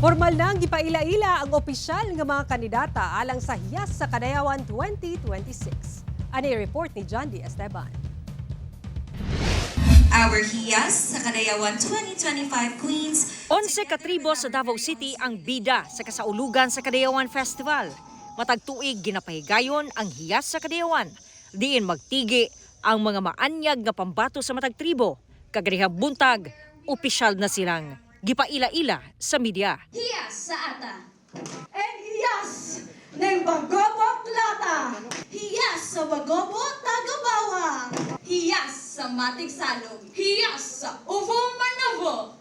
Formal nang gipaila-ila ang opisyal nga mga kandidata alang sa Hiyas sa Kadayawan 2026. Ani report ni John D. Esteban. Our Hiyas sa Kadayawan 2025 Queens. 11 ka tribo sa Davao City ang bida sa kasaulugan sa Kadayawan Festival. Matag tuig ginapahigayon ang Hiyas sa Kadayawan. Diin magtigi ang mga maanyag nga pambato sa matag tribo. Kaganihang buntag, opisyal na silang gipaila-ila sa media. Hiyas sa Ata. And hiyas ng Bagobo Plata. Hiyas sa Bagobo Tagabawang. Hiyas sa Matigsalog. Hiyas sa Uvo Manobo.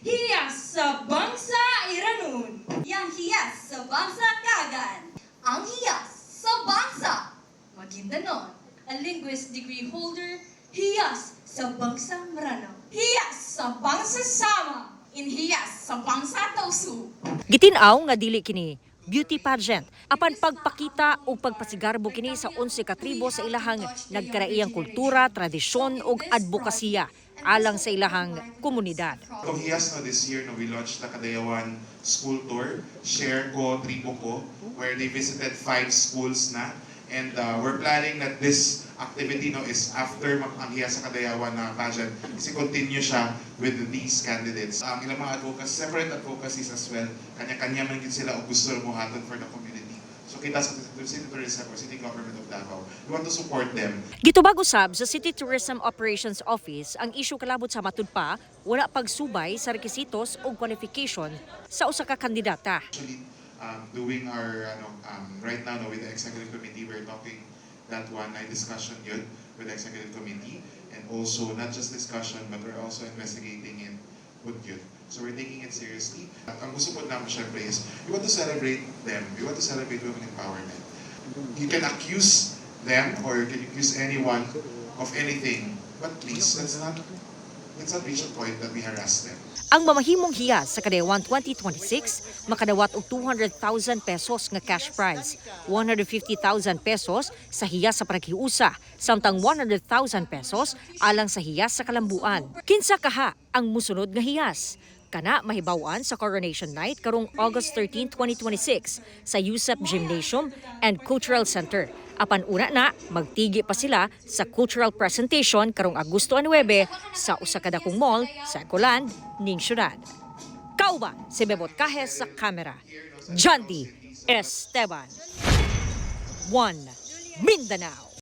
Hiyas sa Bangsa Iranun. Yang hiyas sa Bangsa Kagan. Ang hiyas sa Bangsa Maguindanao. A linguist degree holder, hiyas sa Bangsa Maranao. Hiyas sa Bangsa Sama. In hiyas sa Bangsa Tausu. Gitin-aw nga dili kini beauty pageant apan pagpakita ug pagpasigarbo kini sa 11 ka tribo sa ilahang nagkaraiyang kultura, tradisyon ug advokasya alang sa ilahang komunidad. Itong Hiyas, no, this year, no, we launched the Kadayawan School Tour, Share Ko, Tribo Ko, where they visited five schools na. And we're planning that this activity, no, is after ang Hiyas sa Kadayawan na pageant, kasi continue siya with these candidates. Ang ilang mga advocacy, separate advocacies as well, kanya-kanya man gid sila og gusto mo for the community. So kita sa City Tourism or City Government of Davao, we want to support them. Gitubag usab sa City Tourism Operations Office ang isyu kalabot sa matud pa wala pagsubay sa rekisitos o qualification sa usa ka kandidata. Actually doing our ano, right now, no, with the executive committee, we're talking that one na discussion yun with the executive committee, and also not just discussion but we're also investigating it pud yun. So we're taking it seriously. At ang gusto po namin syempre is we want to celebrate them. We want to celebrate women empowerment. You can accuse them or you can accuse anyone of anything, but please, let's not reach a point that we harass them. Ang mamahimong Hiyas sa Kadayawan 2026 makadawat og 200,000 pesos nga cash prize, 150,000 pesos sa hiyas sa panaghiusa, samtang 100,000 pesos alang sa hiyas sa kalambuan. Kinsa kaha ang musunod nga hiyas? Kana mahibaw-an sa Coronation Night karong August 13, 2026 sa USEP Gymnasium and Cultural Center. Apan una na, magtigi pa sila sa cultural presentation karong Agosto 9 sa usa ka dakong mall sa Ecoland ning syudad. Kauban si Bebot Cajes sa kamera. Jandy Esteban. 1 Mindanao.